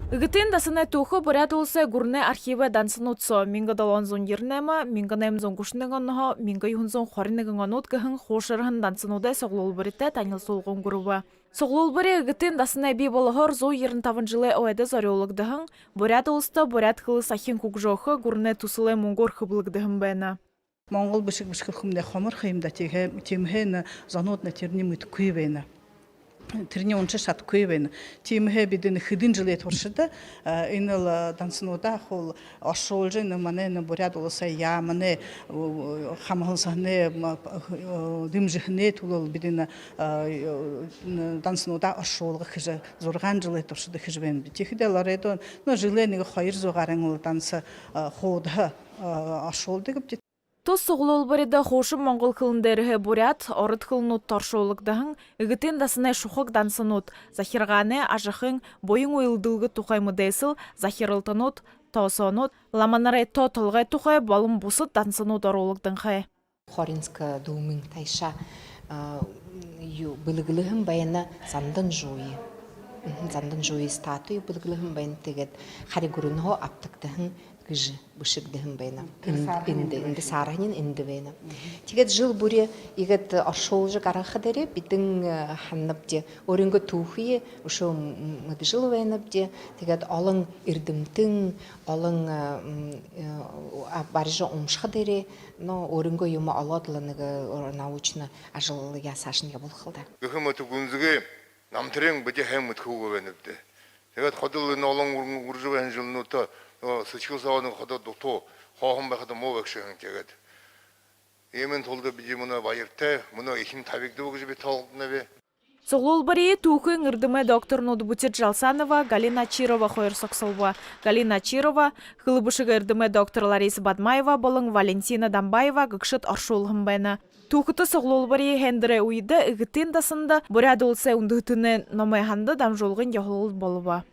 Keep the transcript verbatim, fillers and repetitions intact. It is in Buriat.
Эгэтын дасанай түүхэ Буряад Уласай гүрэнэй архивай дансанууд соо мянга долоон зуун ерэн найман, мянга найман зуун гушан нэгэн онһоо мянга юһэн зуун хорин нэгэн онууд гэһэн хуушарһан дансануудай суглуулбаритай танилсуулга үнгэрбэ. Суглуулбари Эгэтын дасанай бии болоһоор зуун ерэн табан жэлэй ойдо зорюулагдаһан, Буряад Уласта буряад хэлэ сахин хүгжөөхэ гүрэнэй түсэлэй мүнгөөр хэблэгдэһэн байна. Монгол бэшэг бэшэхэ хүмнай хомор ха юм даа, тиихэдэ, тиимэһээ энэ зонууд энэ тэрэниие мэдэхэгүй байна. Тэрэниие уншажа шадахагүй байна. Тиимэһээ бидэ энэ хэдэн жэлэй туршада, а, энэл, а, дансануудаа хуу оршуулжа, энэ манай энэ Буряад Уласай яаманай, о, хамһалсаһанай, м, а, о, дэмжэһэнэй түлөө бидэ энэ, а, о, энэ дансануудаа оршуулга хэжэ, зургаан жэлэй туршада хэжэ байнабди. Тиихэдэ Лоредо, ну, жэлдээ нэгэ хоёр зуу гаран лэ данса, а, хуудаһа, а, оршуулдаг бди. Тус суглуулбарида хуушан монгол хэлэн дээрэһээ буряад, ород хэлэнүүдтэ оршуулагдаһан Эгэтын дасанай шухаг дансанууд, захиргаанай, ажахын, буян үйлэдэлгэ тухай мэдээсэл, захиралтанууд, тоосоонууд, ламанарай тоо толгой тухай болон бусад дансанууд оруулагданхай. Хоринска дүүмын тайшаа, а, юу, бэлэглэһэн байна, Зандан Жуи. Мгм, Зандан Жуи статуй бэлэглэһэн байна. Тиигээд Хари гүрэнһөө абтагдаһан гэжэ бэшэгдэһэн байна. Эндэ, эндэ, эндэ саарһаниинь эндэ байна. Тиигээд жэл бүри иигээд оршуулжа гаргаха дээрээ бидэ, э, һананабди, өөрынгөө түүхые үшөө м-, мэдэжэл байнабди. Тиигээд олон эрдэмтэн, олон, э, м, э, а, барижа уншаха дээрээ, но, өөрынгөө юумэ олоод лэ нэгэ, э, научна ажалаа саашань ябуулха л даа. Гэхэ мэтэ гүнзэгы намтарынь бидэ һайн мэдэхэгүй байнабди. Тиигээд ходол энэ олон үр-, үржэ байһан жэлнүүдтэ, но, сэдьхэл соогоо нэгэ ходо дутуу, хооһон байхада муу байгша һэн тиигээд. Иимэн тулада бидэ мүнөө баяртай, мүнөө эхин табигдаба гэжэ би тоолодог би. Суглуулбариие түүхын эрдэмэй докторнууд Бутит Жалсанова, Галина Очирова хоёр согсолбо. Галина Очирова, хэлэ бэшэгэй эрдэмэй доктор Лариса Бадмаева болон Валентина Дамбаева гэгшэд оршуулһан байна. Түүхэтэ суглуулбариие һайндэрэй үедэ Эгэтын дасанда Буряад Уласай үндэһэтэнэй номой һанда дамжуулгын ёһолол болобо.